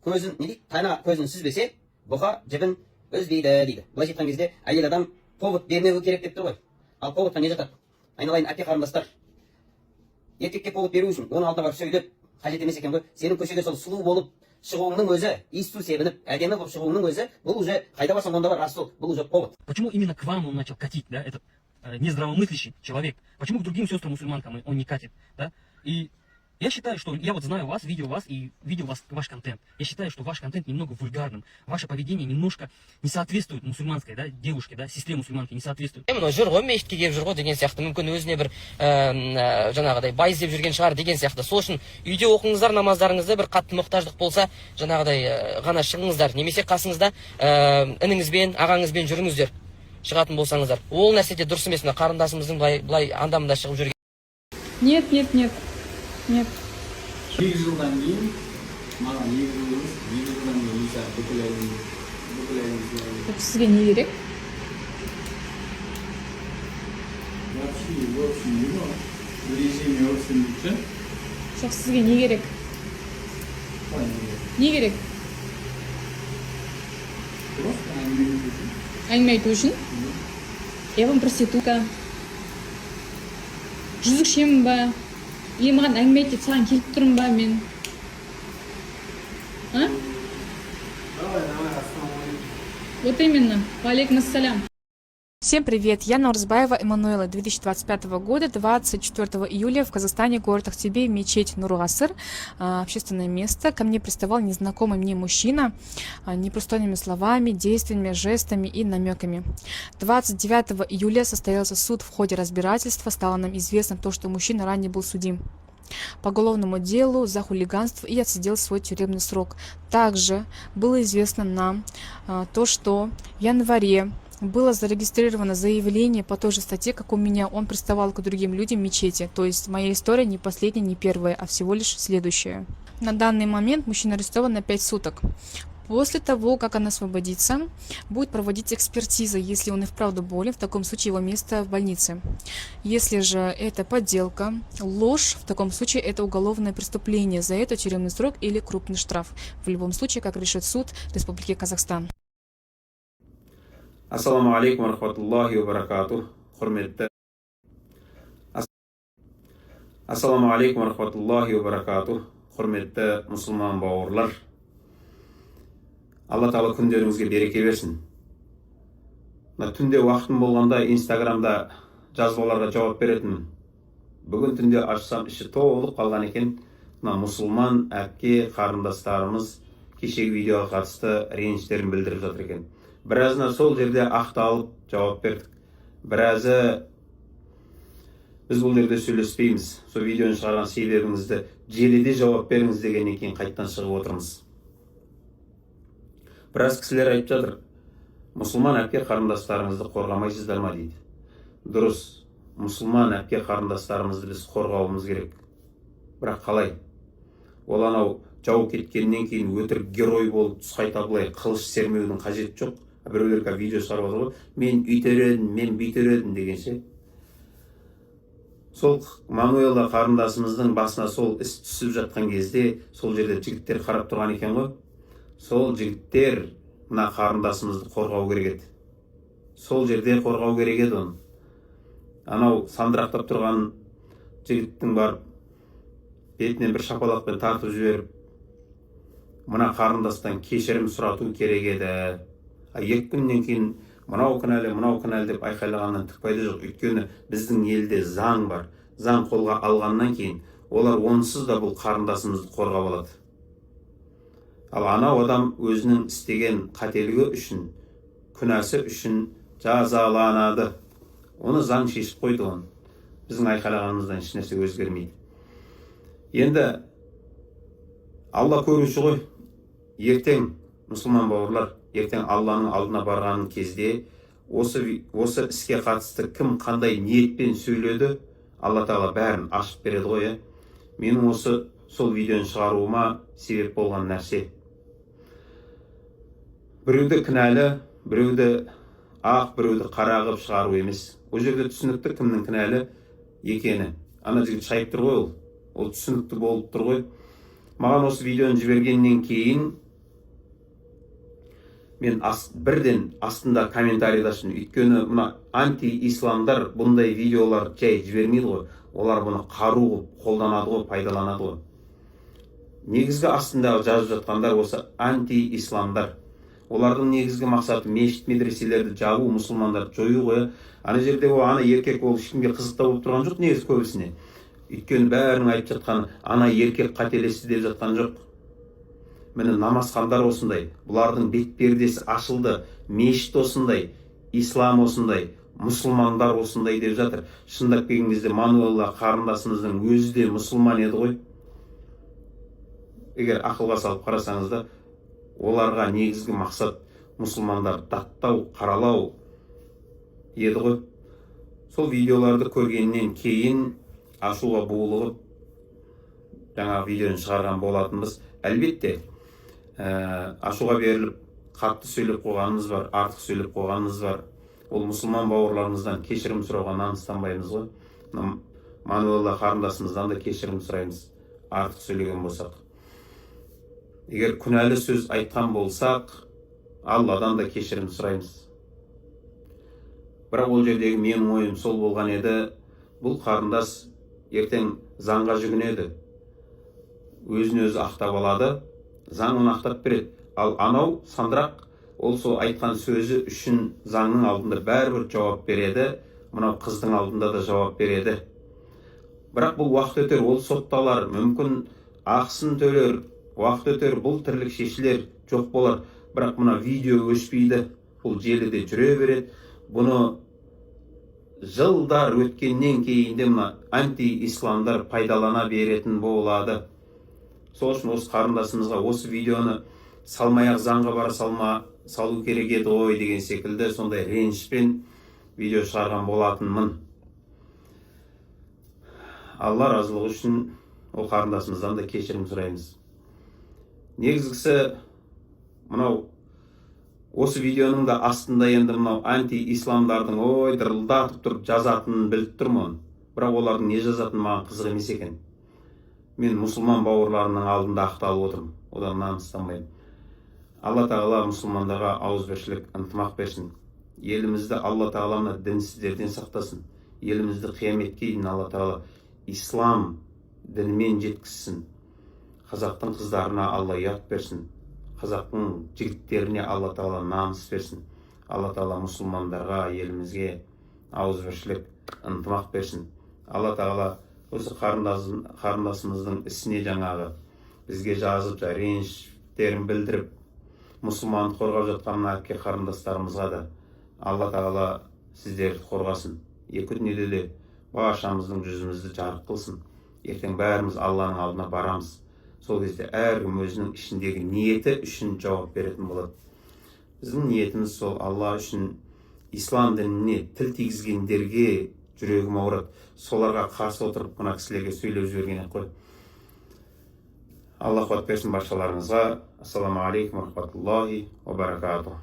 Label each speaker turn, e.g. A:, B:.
A: Көзін не дейді, тана көзін сүзбесе, бұқа жібін үзбейді дейді. Былайша айтқан кезде, әйел адам повод бермеуі керек деп тұр ғой. Ал поводқа не жатады, айналайын әпке, қарындастар? Еркекке повод беру үшін оның алдына барып сөйлеп қажет емес екен ғой. Сенің көшеге сол сұлу болып шығуыңның өзі, иіс су себініп, әдемі болып шығуыңның өзі, бұл уже қайда барсаң, онда бар, рас, сол бұл уже повод.
B: Почему именно к вам он начал катить, да, этот нездравомыслящий человек? Почему к другим сестрам мусульманкам он не катит, да? И я считаю, что я вот знаю вас, видел вас и видел вас, ваш контент. Я считаю, что ваш контент немного вульгарным. Ваше поведение немножко не соответствует мусульманской, да, девушке, да, сестре мусульманке не соответствует.
C: Мынау жүр ғой, мешітке келіп жүр ғой деген сияқты, мүмкін, өзіне бір жаңағыдай бай іздеп жүрген шығар деген сияқты. Сол үшін үйде оқыңыздар намаздарыңызды, бір қатты мұқтаждық болса, жаңағыдай ғана шығыңыздар немесе қасыңызда ініңізбен, ағаңызбен жүріңіздер, шығатын болсаңыздар. Ол нәрсе де дұрыс емес, мына қарындасымыздың былай былай анда мында шығып жүрген.
D: Нет, нет, нет. Нет.
E: 2 жылдан кейін маған, 2 жыл емес, 2 жылдан кейін Иса бүкіл әлем, бүкіл әлем сыйлайды.
D: Так, сізге не керек?
E: Вообще, в общем дейді ғой, в режиме общем дейді ше.
D: Жоқ, сізге не керек?
E: Қалай не керек?
D: Не керек?
E: Просто әңгіме айту үшін.
D: Әңгіме айту үшін? Я вам проститутка? Жезөкшемін ба? Или маған әңгіме айт деп саған келіп тұрмын ба мен? А?
E: Давай, давай, ассалаумағалейкум.
D: Вот именно. Валейкум ассалям.
F: Всем привет, я Наурзбаева Эммануэла. 2025 года, 24 июля, в Казахстане, город Актобе, мечеть Нурғасыр, общественное место. Ко мне приставал незнакомый мне мужчина непристойными словами, действиями, жестами и намеками. 29 июля состоялся суд. В ходе разбирательства стало нам известно то, что мужчина ранее был судим по уголовному делу за хулиганство и отсидел свой тюремный срок. Также было известно нам то, что в январе было зарегистрировано заявление по той же статье, как у меня. Он приставал к другим людям в мечети. То есть моя история не последняя, не первая, а всего лишь следующая. На данный момент мужчина арестован на 5 суток. После того, как он освободится, будет проводить экспертиза. Если он и вправду болен, в таком случае его место в больнице. Если же это подделка, ложь, в таком случае это уголовное преступление. За это тюремный срок или крупный штраф. В любом случае, как решит суд Республики Казахстан.
G: Ассалаумағалейкум рахматуллахи ва баракатух, құрметті, ассалаумағалейкум рахматуллахи ва баракатух, құрметті мұсылман бауырлар! Алла Тағала күндеріңізге береке берсін. Мына түнде уақытым болғанда Инстаграмда жазбаларға жауап беретінмін. Бүгін түнде ашсам, іші толып қалған екен. Мына мұсылман әпке, қарындастарымыз кешегі видеоға қатысты реніштерін білдіріп жатыр екен. Біразына сол жерде ақталып жауап бердік, біразы біз бұл жерде сөйлеспейміз, сол видеоны шығарған себебіңізді желіде жауап беріңіз дегеннен кейін қайтадан шығып отырмыз. Біраз кісілер айтып жатыр, мұсылман әпке, қарындастарыңызды қорғамайсыздар ма дейді. Дұрыс, мұсылман әпке, қарындастарымызды біз қорғауымыз керек. Бірақ қалай? Ол анау жау кеткеннен кейін өтірік герой болып түс қайта былай қылыш сермеудің қажеті жоқ. Біреулер қазір видео шығарып жатыр ғой, мен үйтер едім, мен бүйтер едім дегенше. Сол Мануэла қарындасымыздың басына сол іс түсіп жатқан кезде сол жерде жігіттер қарап тұрған екен ғой. Сол жігіттер мына қарындасымызды қорғау керек еді, сол жерде қорғау керек еді оны. Анау сандырақтап тұрған жігіттің барып бетінен бір шапалақпен тартып жіберіп, мына қарындастан кешірім сұрату керек еді. А 2 күннен кейін мынау кінәлі, мынау кінәлі деп айқайлағаннан түк пайда жоқ. Өйткені біздің елде заң бар. Заң қолға алғаннан кейін олар онсыз да бұл қарындасымызды қорғап алады. Ал анау адам өзінің істеген қателігі үшін, күнәсі үшін жазаланады. Оны заң шешіп қойды. Оны біздің айқайлағанымыздан ешнәрсе өзгермейді. Енді Алла көруші ғой. Ертең, мұсылман бауырлар, ертең Алланың алдына барған кезде осы іске қатысты кім қандай ниетпен сөйледі, Алла Тағала бәрін ашып береді ғой, иә. Менің осы сол видеоны шығаруыма себеп болған нәрсе біреуді кінәлі, біреуді ақ, біреуді қара қылып шығару емес. Ол жерде түсінікті кімнің кінәлі екені. Ана жігіт шайып тұр ғой, ол түсінікті болып тұр ғой. Маған осы видеоны жібергеннен кейін Мен бірден астында комментарийді аштым, өйткені мына анти-исламдар бұндай видеолар жай жібермейді ғой, олар бұны қару қылып қолданады ғой, пайдаланады ғой. Негізгі астындағы жазып жатқандар осы анти-исламдар. Олардың негізгі мақсаты мешіт, медреселерді жабу, мұсылмандарды жою ғой. Ана жерде ол ана еркек, ол ешкімге қызық та болып тұрған жоқ негізі көбісіне, өйткені бәрінің айтып жатқаны ана еркек қателесті деп жатқан жоқ. Міне, намазхандар осындай, бұлардың бет пердесі ашылды, мешіт осындай, ислам осындай, мұсылмандар осындай деп жатыр. Шындап келген кезде, Мануэлла қарындасымыздың өзі де мұсылман еді ғой. Егер ақылға салып қарасаңыз да, оларға негізгі мақсат мұсылмандарды даттау, қаралау еді ғой. Сол видеоларды көргеннен кейін ашуға булығып, жаңағы видеоны шығарған болатынбыз. Әлбетте, ашуға беріліп, қатты сөйлеп қойғанымыз бар, артық сөйлеп қойғанымыз бар. Ол мұсылман бауырларымыздан кешірім сұрауға намыстанбаймыз ғой. Мына Мануэлла қарындасымыздан да кешірім сұраймыз, артық сөйлеген болсақ. Егер күнәлі сөз айтқан болсақ, Алладан да кешірім сұраймыз. Бірақ ол жердегі менің ойым сол болған еді: бұл қарындас ертең заңға жүгінеді, өзін өзі ақтап алады, заң оны ақтап береді. Ал анау сандырақ, ол сол айтқан сөзі үшін заңның алдында бәрібір жауап береді, мынау қыздың алдында да жауап береді. Бірақ бұл уақыт өтер, ол сотталар, мүмкін, ақысын төлер, уақыт өтер, бұл тірлік шешілер, жоқ болар. Бірақ мына видео өшпейді, бұл желіде жүре береді. Бұны жылдар өткеннен кейін де мына анти-исламдар пайдалана беретін болады. Сол үшін осы қарындасымызға осы видеоны салмай ақ, заңға бара салма, салу керек еді ғой деген секілді сондай ренішпен видео шығарған болатынмын. Алла разылығы үшін ол қарындасымыздан да кешірім сұраймыз. Негізгісі, мынау осы видеоның да астында енді мынау анти-исламдардың, ой, дырылдатып тұрып жазатынын біліп тұрмын. Бірақ олардың не жазатыны маған қызық емес екен. Мен мұсылман бауырларымның алдында ақталып отырмын, одан намыстанбаймын. Алла Тағала мұсылмандарға ауызбіршілік, ынтымақ берсін. Елімізді Алла Тағала мына дінсіздерден сақтасын. Елімізді қияметке дейін Алла Тағала ислам дінімен жеткізсін. Қазақтың қыздарына Алла ұят берсін, қазақтың жігіттеріне Алла Тағала намыс берсін. Алла Тағала мұсылмандарға, елімізге ауызбіршілік, ынтымақ берсін. Алла Тағала осы қарындасымыздың ісіне, жаңағы бізге жазып, жаңа реніштерін білдіріп, мұсылманды қорғап жатқан мына әпке қарындастарымызға да Алла Тағала сіздерді қорғасын, екі дүниеде де баршамыздың жүзімізді жарық қылсын. Ертең бәріміз Алланың алдына барамыз, сол кезде әркім өзінің ішіндегі ниеті үшін жауап беретін болады. Біздің ниетіміз сол Алла үшін. Ислам дініне тіл тигізгендерге жүрегім ауырады, соларға қарсы отырып, мына кісілерге сөйлеп жіберген ек қой. Алла қуат берсін баршаларыңызға. Ассаламағалейкум рахматуллахи ва баракатух.